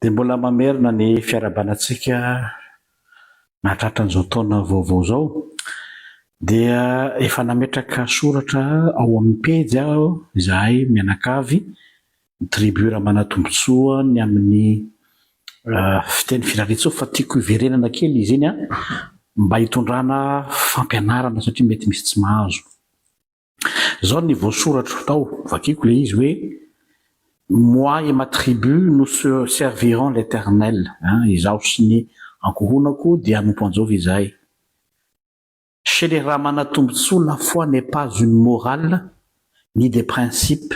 Dia mbola mamerina ny fiarahabana antsika nahatratra an'izao taona vaovao izao. Dia efa nametraka soratra ao amin'ny pejy aho izahay mianakavy, ny tribu Ramanatombotsoa ny amin'ny fiteny Firariantsoa fa tiako hiverenana kely izy iny mba hitondrana fampianarana satria mety misy tsy mahazo. Izao ny voasoratro tao, vakiko ilay izy hoe, Moi et ma tribu nous servirons l'Eternel, izaho sy ny ankohonako dia hanompo an'i Jehovah izahay. Chez les Ramanatombotsoa la foi n'est pas une morale ni des principes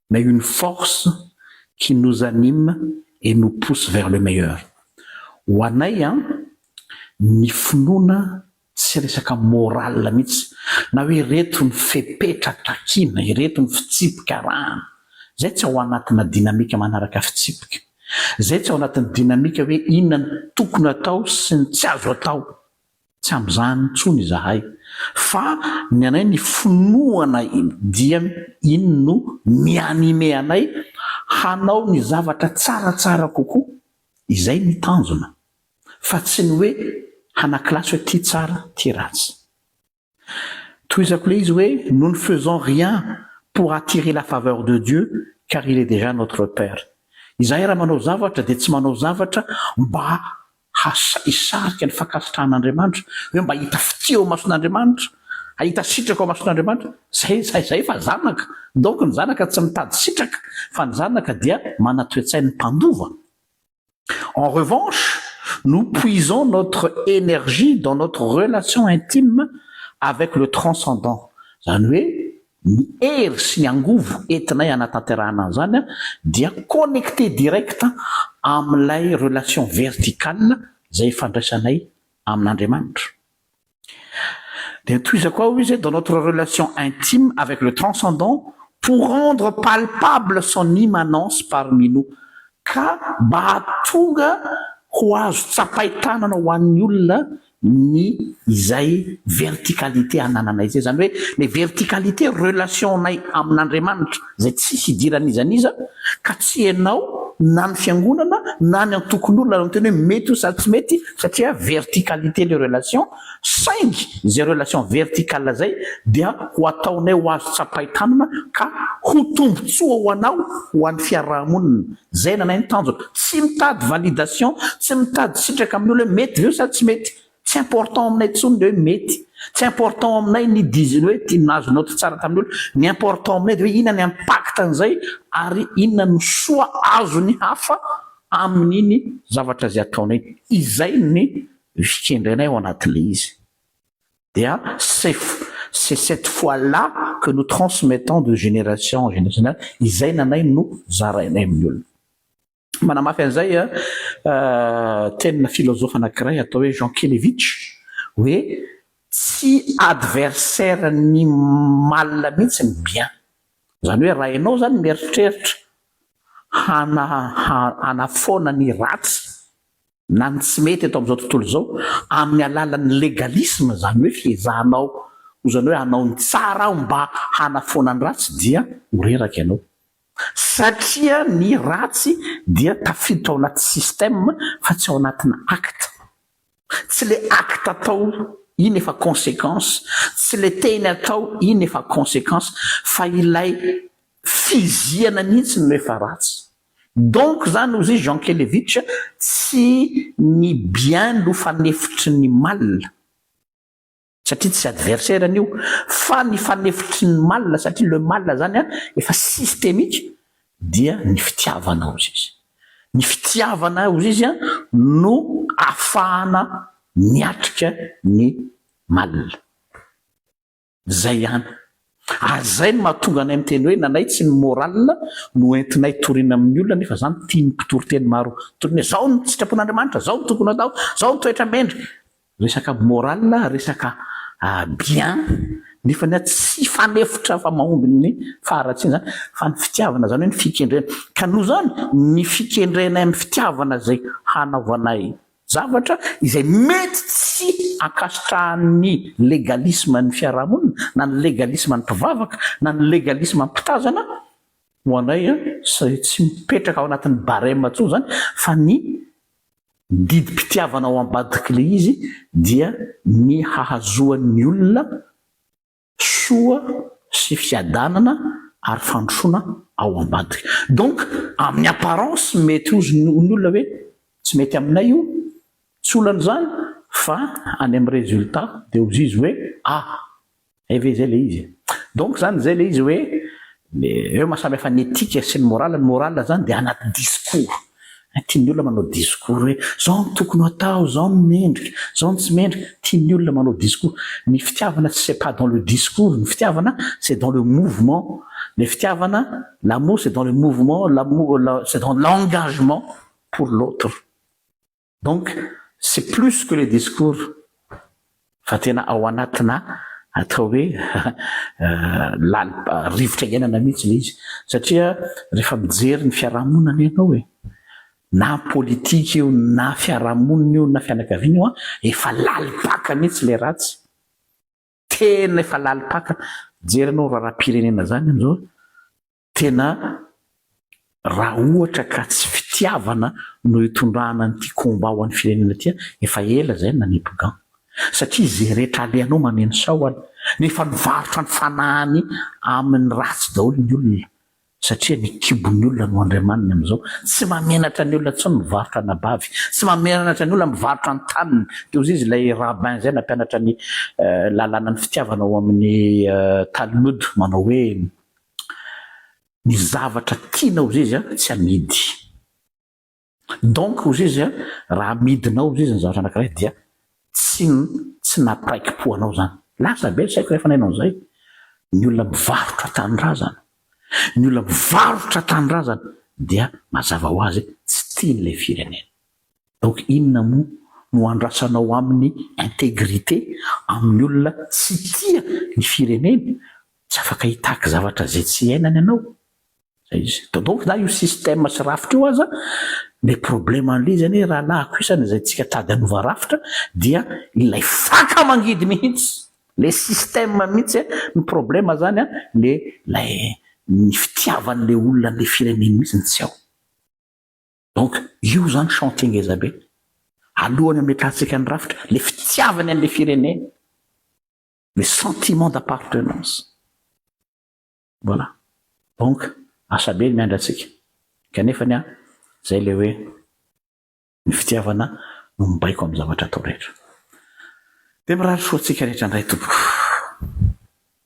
mais une force qui nous anime et nous pousse vers le meilleur. Ho anay an, ny finoana Tsy resaka morale mihitsy na hoe ireto ny fepetra takiana, ireto ny fitsipika arahana. Izay tsy ao anatina dynamique manaraka fitsipika. Izay tsy ao anatin'ny dynamique hoe inona no tokony atao sy ny tsy azo atao. Tsy amin'izany intsony izahay. Fa ny anay ny finoana dia iny no mi-animer anay hanao ny zavatra tsaratsara kokoa. Izay ny tanjona. Fa tsy ny hoe hanakilasy hoe ty tsara, ty ratsy. Tohizako ilay izy hoe nous ne faisons rien pour attirer la faveur de Dieu car il est déjà notre père. Izahay raha manao zavatra dia tsy manao zavatra mba hisarika ny fankasitrahan'Andriamanitra, hoe mba hahita fitia eo imason'Andriamanitra, hahita sitraka eo imason'Andriamanitra. Zay, zay, zay efa zanaka. Donc ny zanaka tsy mitady sitraka fa ny zanaka dia manan-toe-tsain'ny mpandova. En revanche, nous puisons notre énergie dans notre relation intime avec le transcendant. Izany hoe ny hery sy ny angovo entinay hanatanterahana an'izany dia connecté direct amin'ilay relation verticale izay ifandraisanay amin'Andriamanitra. Dia tohizako ao izy dans notre relation intime avec le transcendant pour rendre palpable son immanence parmi nous ka mba hahatonga ho azo tsapain-tanana ho an'ny olona ny izay verticalité anananay izay, izany hoe le verticalité relation-nay amin'Andriamanitra izay tsisy idiran'iza n'iza ka tsy ianao na ny fiangonana na ny antokon'olona no miteny hoe mety io sa tsy mety satria verticalité le relation saingy izay relation verticale izay dia ho ataonay ho azo tsapain-tanana ka ho tombotsoa ho anao ho an'ny fiaraha-monina izay nanay ny tanjona tsy mitady validation tsy mitady sitraka amin'ny olona hoe mety ve io sa tsy mety Tsy important aminay intsony le hoe mety, tsy important aminay ny dizy ny hoe ty nahazo naoty tsara tamin'ny olona, ny important aminay dia hoe inona ny impact an'izay ary inona no soa azon'ny hafa amin'iny zavatra izay ataonay iny. Izay ny fikendrenay ao anatin'ilay izy. Dia c'est c'est cette foi là que nous transmettons de génération en génération, izay nanay no zarainay amin'ny olona. Manamafy an'izay tenina filôzôfa anankiray atao hoe Jankélévitch hoe tsy adversaire ny mal mihitsy ny bien. Izany hoe raha ianao izany mieritreritra hana hanafoana ny ratsy na ny tsy mety eto amin'izao tontolo izao amin'ny alalan'ny légalisme, izany hoe fiezahanao ho izany hoe hanao ny tsara aho mba hanafoana ny ratsy dia ho reraka ianao. Satria ny ratsy dia tafiditra ao anaty système fa tsy ao anatina acte. Tsy le acte atao iny efa consequence, tsy le teny atao iny efa consequence fa ilay fiziana mihitsy no efa ratsy. Donc zany hozy Jankélévitch tsy ny bien no fanefitry ny mal. Satria tsy adversaire an'io fa ny fanefitry ny mal satria le mal zany an efa systemique dia ny fitiavana ozy izy. Ny fitiavana ozy izy an no afahana miatrika ny mal. Zay ihany. Ary zay no mahatonga anay miteny hoe nanay tsy ny morale no entinay torina amin'ny olona nefa zany tian'ny mpitory teny maro torina hoe zao ny sitrapon'Andriamanitra, zao no tokony atao, zao ny toetra mendrika. Resaka morale, resaka bien nefa ny ahy tsy hifanefitra fa mahomby ny faharatsiana zany fa ny fitiavana zany hoe ny fikendrena. Ka noho zany ny fikendrenay amin'ny fitiavana zay hanaovanay Zavatra izay mety tsy ankasitrahan'ny legalisme-n'ny fiarahamonina, na ny legalisme-n'ny mpivavaka, na ny legalisme-n'ny mpitazana. Ho anay tsy mipetraka ao anatin'ny barème intsony izany fa ny didim-pitiavana ao ambadik'ilay izy dia ny hahazoan'ny olona soa sy fiadanana ary fandrosoana ao ambadika. Donc amin'ny apparence mety hozy ny olona hoe tsy mety aminay io, tsy olana izany fa any amin'ny résultat dia hozy izy hoe ah! Hay ve izay ilay izy e! Donc izany izay ilay izy hoe eo maha samy hafa ny éthique sy ny morale, ny morale izany dia anaty discours, tian'ny olona manao discours hoe izao no tokony ho atao, izao no mendrika, izao no tsy mendrika, tian'ny olona manao discours. Ny fitiavana c'est pas dans le discours, ny fitiavana c'est dans le mouvement, ny fitiavana, l'amour c'est dans le mouvement, l'amour c'est dans l'engagement pour l'autre. Donc c'est plus que les discours fa tena ao anatina atao hoe lal rivotra iainana mihitsy ilay izy satria rehefa mijery ny fiarahamonina anie ianao e, na politika io na fiarahamonina io na fianakaviana io an, efa lalim-paka mihitsy ilay ratsy, tena efa lalim-paka, mijery ianao raharaham-pirenena izany amin'izao, Tena raha ohatra ka tsy fitiavana no itondrana an'ity combat ho an'ny firenena ity efa ela zay nanipy gant. Satria ze rehetra alehanao maneno sahona nefa nivarotra ny fanahiny amin'ny ratsy daholo ny olona satria ny kibon'ny olona no andriamaniny amin'izao. Tsy mahamenatra ny olona intsony mivarotra anabavy, tsy mahamenatra ny olona mivarotra ny taniny. Dia hozy izy ilay rabbin izay nampianatra ny lalànan'ny fitiavana ao amin'ny Talmud manao hoe Ny zavatra tiana ozizy a tsy amidy. Donc ozizy a raha amidinao ozizy ny zavatra anakiray dia tsy tsy nampiraiki-po anao zany. Lasa be ny saiko rehefa nahaino an'izay. Ny olona mivarotra tanindrazana, ny olona mivarotra tanindrazana dia mazava ho azy tsy tiany ilay firenena. Donc inona moa no andrasanao aminy intégrité amin'ny olona tsy tia ny fireneny? Tsy afaka hitaky zavatra izay tsy iainany ianao. Zay izy. Donc na io système sy rafitra io aza, le problème an'ilay izy anie rahalahiko isany izay tsika tady hanova rafitra dia ilay faka mangidy mihitsy, le système mihitsy ny problème zany an, le lay ny fitiavan'le olona an'le fireneny mihitsy no tsy ao. Donc io zany chantier ngeza be. Alohan'ny hametrahantsika ny rafitra, le fitiavany an'le fireneny. Le sentiment d'appartenance. Voilà. Donc asa be ny miandry antsika. Kanefa anie zay le hoe ny fitiavana no mibaiko amin'ny zavatra atao rehetra. Dia mirary soa antsika rehetra indray tompoko.